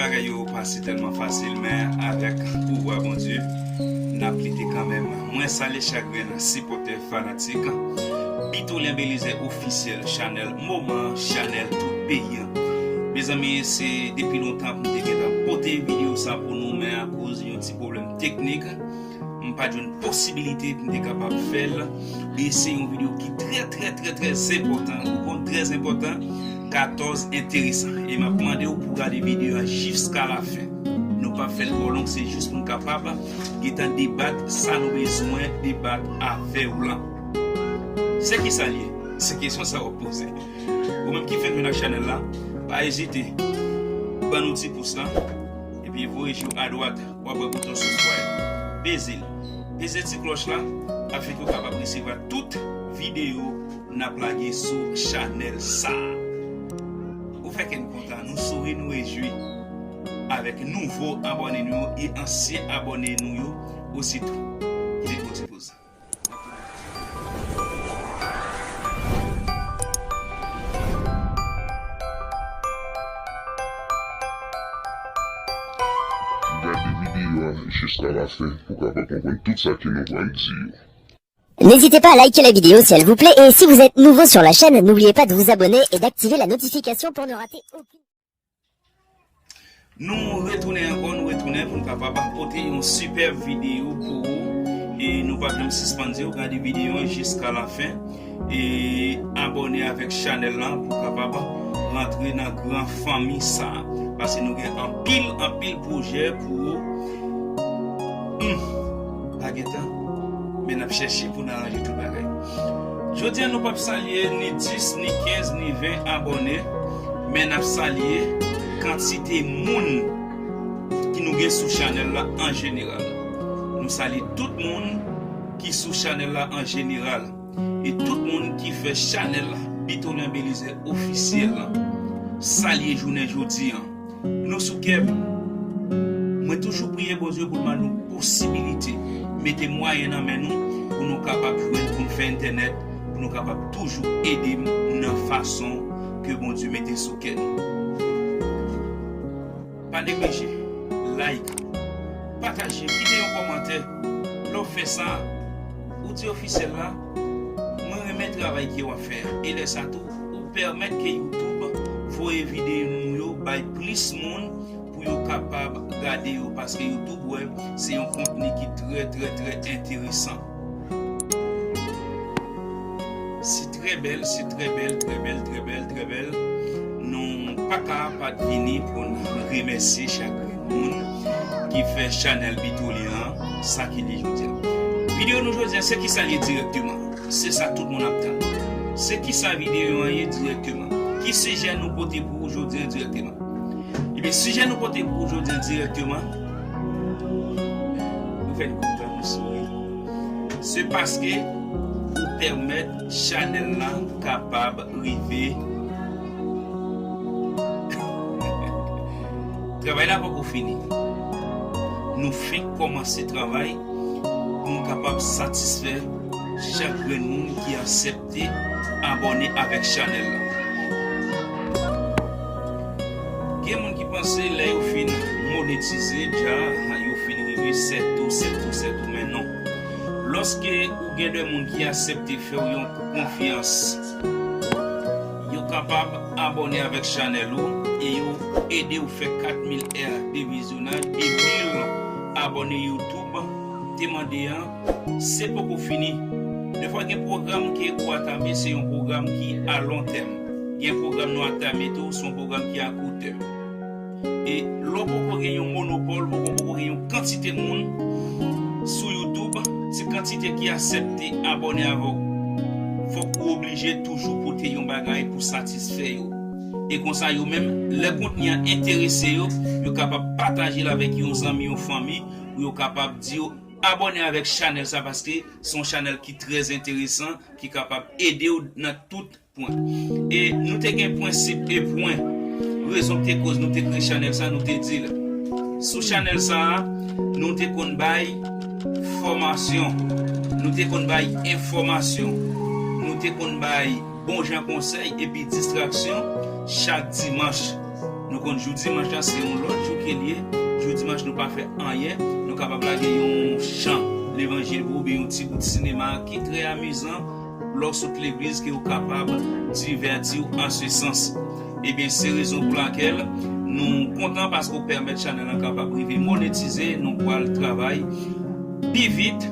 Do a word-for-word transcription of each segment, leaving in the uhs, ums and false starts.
Bagay yo pa sitèlman fasil, men avèk pouvwa Bondye, n ap lite kanmenm. Mwen salye chak grenn sipòtè fanatik Bitolyen Belize Ofisyèl, chanèl moman, chanèl tout peyi an. Mezanmi, se depi lontan m te gentan pote videyo sa pou nou, men akoz yon ti pwoblèm teknik, m pa t jwenn posibilite pou m te kapab fè l. E se yon videyo ki trè, trè, trè, trè enpòtan. Ou konn trè enpòtan, katòz enteresan. E m ap mande w pou w gade videyo a jiska lafen. Nou p ap fè l twò long, se jis pou n kapab gentan debat sa nou bezwen debat avè w lan. Se kisa l ye? Se kesyon sa w ap poze. Ou menm ki fèk vin ak chanèl la, pa ezite. Ban nou ti pous lan. Epi voye je w adwat, w ap wè bouton subscribe. Peze l. Peze ti klòch la, afin ke w kapab resevwa tout videyo n ap lage sou chanèl sa a. Ou fè kè n kontan, nou souri, nou rejwi avèk nouvo abòne nou yo e ansyen abòne nou yo ositou. Kite n kontinye poze. Gade videyo a jiska lafen pou w kapab konprann tout sa ke nou pral di yo. N'hésitez pas à liker la vidéo si elle vous plaît et si vous êtes nouveau sur la chaîne, n'oubliez pas de vous abonner et d'activer la notification pour ne rater aucune. Nou retounen ankò, nou retounen pou n kapab pote yon sipèb videyo pou ou. E nou p ap janm sispann di w gade videyo an jiska lafen. E abòne avèk chanèl lan pou w kapab rantre nan gran fanmi sa a. Paske nou gen anpil, anpil pwojè pou ou. Hmm, pa gen tan, men n ap chèche pou n aranje tout bagay. Jodi a, nou p ap salye ni dis, ni kenz, ni ven abòne, men n ap salye kantite moun ki nou gen sou chanèl la an jeneral. Nou salye tout moun ki sou chanèl la an jeneral. E tout moun ki fè chanèl Bitolyen Belize Ofisyèl lan salye jounen jodi an. Nou sou kè m. Mwen toujou priye Bondye pou l ban nou posibilite, mete mwayen nan men nou pou nou kapab jwenn, pou n fè entènèt, pou nou kapab toujou ede m nan fason ke Bondye mete sou kè nou. Pa neglije, like, pataje, kite yon kòmantè. Lè w fè sa, ou di ofisyèl la, mwen renmen travay ke w ap fè a. E lè sa tou, ou pèmèt ke YouTube voye videyo nou yo bay plis moun pou yo kapab gade yo, paske YouTube wè se yon kontni ki trè, trè, trè enteresan. Se trè bèl, se trè bèl, trè bèl, trè bèl, trè bèl. Nou pa ka pa t vini pou n remèsye chak grenn moun ki fè chanèl Bitolyen an sa ki li jodi a. Videyo nou jodi a, se kisa l ye dirèkteman? Se sa tout moun ap tann. Se kisa videyo an ye dirèkteman? Ki sijè nou pote pou ou jodi a dirèkteman? Ebyen, sijè nou pote pou ou jodi a dirèkteman, nou fè n kontan, nou souri. Se paske ou pèmèt chanèl la kapab rive. Travay la poko fini. Nou fenk kòmanse travay pou nou kapab satisfè chak grenn moun ki aksepte abòne avèk chanèl la. Gen moun ki panse lè yo fin monetize dja, yo fin rive sèt tou, sèt tou, sèt tou, men non. Lòske ou gen de moun ki aksepte fè w yon konfyans, yo kapab abòne avèk chanèl ou e yo ede w fè kat mil è de vizyonaj e mil abòne YouTube. Te mande an, se poko fini. Defwa gen pwogram ke ou atame, se yon pwogram ki a lon tèm. Gen pwogram nou atame tou, se yon pwogram ki a kou tèm. E lè w poko gen yon monopòl, poko, poko gen yon kantite moun sou YouTube, ti kantite ki aksepte abòne avè w, fòk ou oblije toujou pote yon bagay pou satisfè yo. E konsa, yo menm, lè kontni an enterese yo, yo kapab pataje l avèk yon zanmi, yon fanmi, pou yo kapab di yo abòne avèk chanèl sa, paske se yon chanèl ki trè enteresan, ki kapab ede w nan tout pwen. E nou te gen prensip e pwen. Rezon ki te koz nou te kreye chanèl sa, nou te di l. Sou chanèl sa a, nou te konn bay fòmasyon, nou te konn bay enfòmasyon, nou te konn bay bon jan konsèy epi distraksyon chak dimanch. Nou konn jou dimanch la se yon lòt jou ke l ye. Jou dimanch nou pa fè anyen. Nou kapab lage yon chan levanjil pou ou, oubyen yon ti bout sinema ki trè amizan. Lè w sot legliz ke w kapab divèti w an se sans. Ebyen, se rezon pou lakèl nou kontan paske w pèmèt chanèl lan kapab rive monetize. Nou pral travay pi vit,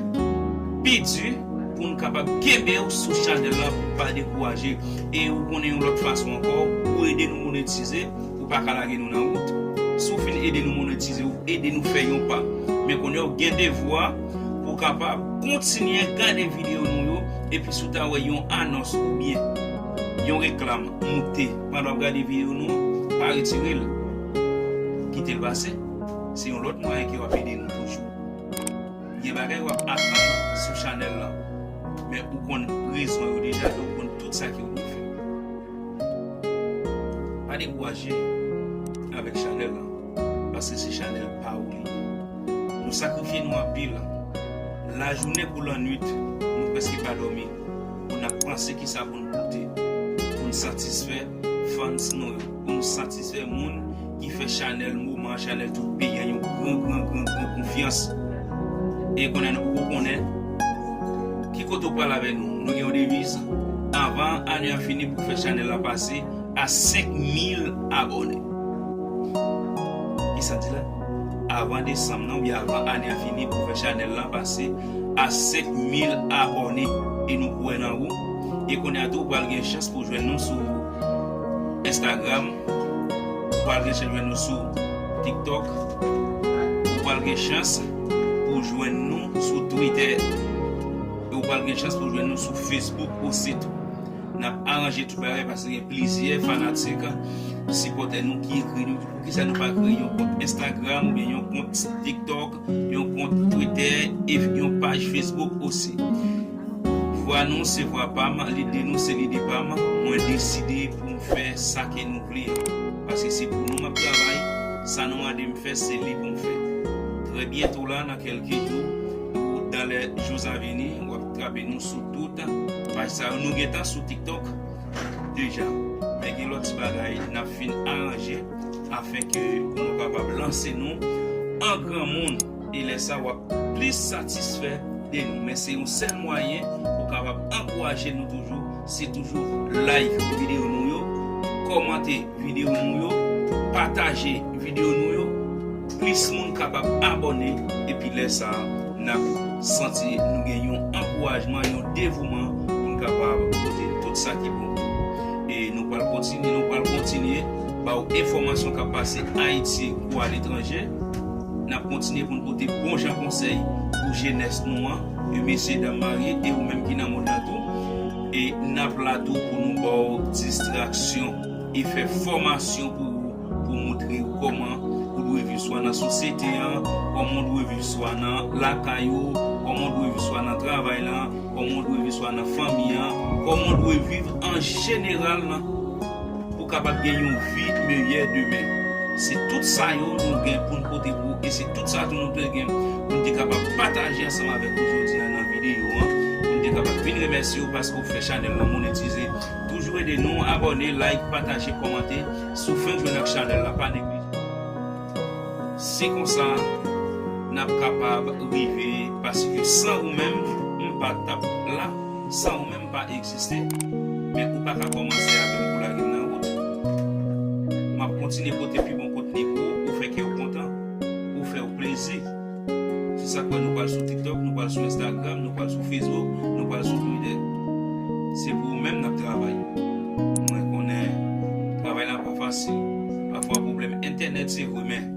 pi di pou n kapab kenbe w sou chanèl lan pou w pa dekouraje. E ou konnen yon lòt fason ankò pou ede nou monetize, ou pa ka lage nou nan wout. Si w fin ede nou monetize, ou ede nou fè yon pa. Men kounye a w gen devwa pou w kapab kontinye gade videyo nou yo, epi si w ta wè yon anons oubyen yon reklam moute pandan w ap gade videyo nou an, pa retire l. Kite l pase. Se yon lòt mwayen ke w ap ede nou toujou. Gen bagay w ap atann sou chanèl lan, men ou konn rezon yo deja, ou konn tout sa ke w dwe fè. Pa dekouraje avèk chanèl lan, paske se chanèl pa ou li ye. Nou sakrifye nou anpil. Lajounen kou lannwit, nou prèske pa dòmi. Pou n ap panse kisa pou n pote, pou n satisfè fans nou yo, pou n satisfè moun ki fè chanèl moman, chanèl tout peyi an yon gran, gran, gran, gran konfyans. E konnen nou poko konnen ki kote w pral avè nou. Nou gen yon deviz, anvan ane an fini pou fè chanèl la pase a senk mil abòne. Kisa di la? Avan desanm nan oubyen avan ane an fini pou fè chanèl lan pase a senk mil abòne. E nou kwè nan ou. E kounye a tou, ou pral gen chans pou jwenn nou sou Instagram, ou pral gen chans jwenn nou sou TikTok, ou pral gen chans pou jwenn nou sou Twitter, e ou pral gen chans pou jwenn nou sou Facebook osi tou. N ap aranje tout bagay paske gen plizyè fanatik, sipòtè nou ki ekri nou poukisa nou pa kreye yon kont Instagram oubyen yon kont TikTok, yon kont Twitter e yon paj Facebook osi. Vwa nou se vwa pa m, lide nou se lide pa m. Mwen deside pou m fè sa ke nou vle an. Paske se pou nou m ap travay, sa nou mande m fè, se li pou m fè. Trè byento la, nan kèlke jou, ou dans les jours à venir, w ap trape nou sou tout paj sa yo. Nou gentan sou TikTok deja. Men gen lòt ti bagay n ap fin aranje afenke pou nou kapab lanse nou an granmoun. E lè sa, w ap plis satisfè de nou. Men se yon sèl mwayen pou kapab ankouraje nou toujou, se toujou like videyo nou yo, kòmante videyo nou yo, pataje videyo nou yo, plis moun kapab abòne, epi lè sa a, n ap santi nou gen yon ankourajman, yon devouman pou n kapab pote tout sa ki bon. E nou pral kontinye, nou pral kontinye ba w enfòmasyon k ap pase Ayiti kou aletranje. N ap kontinye pou n pote bon jan konsèy pou jenès nou an, e mesye dam marye, e ou menm ki nan mond lan tou. E n ap la tou pou nou ba w distraksyon e fè fòmasyon pou ou, pou montre ou kòman ou dwe viv swa nan sosyete an, kòman ou dwe viv swa nan lakay ou, kòman ou dwe viv swa nan travay lan, kòman ou dwe viv swa nan fanmi an, kòman ou dwe viv an jeneral lan, pou kapab gen yon vi meyè demen. Se tout sa yo nou gen pou n pote pou ou, e se tout sa tou nou te gen pou n te kapab pataje ansanm avèk ou jodi a nan videyo an, pou n te kapab vin remèsye w paske w fè chanèl lan monetize. Toujou ede nou, abòne, like, pataje, kòmante. Si w fenk jwenn ak chanèl la, pa neglije. Se konsa n ap kapab rive, paske san ou menm, m pa t ap la, san ou menm, m pa egziste. Men ou pa ka kòmanse avè m pou lage m nan wout. M ap kontinye pote pi bon kontni pou ou, pou fè kè w kontan, pou fè w plezi. Se sa k fè nou pral sou TikTok, nou pral sou Instagram, nou pral sou Facebook, nou pral sou Twitter. Se pou ou menm n ap travay. Mwen konnen travay la pa fasil. Pafwa pwoblèm entènèt se vre, men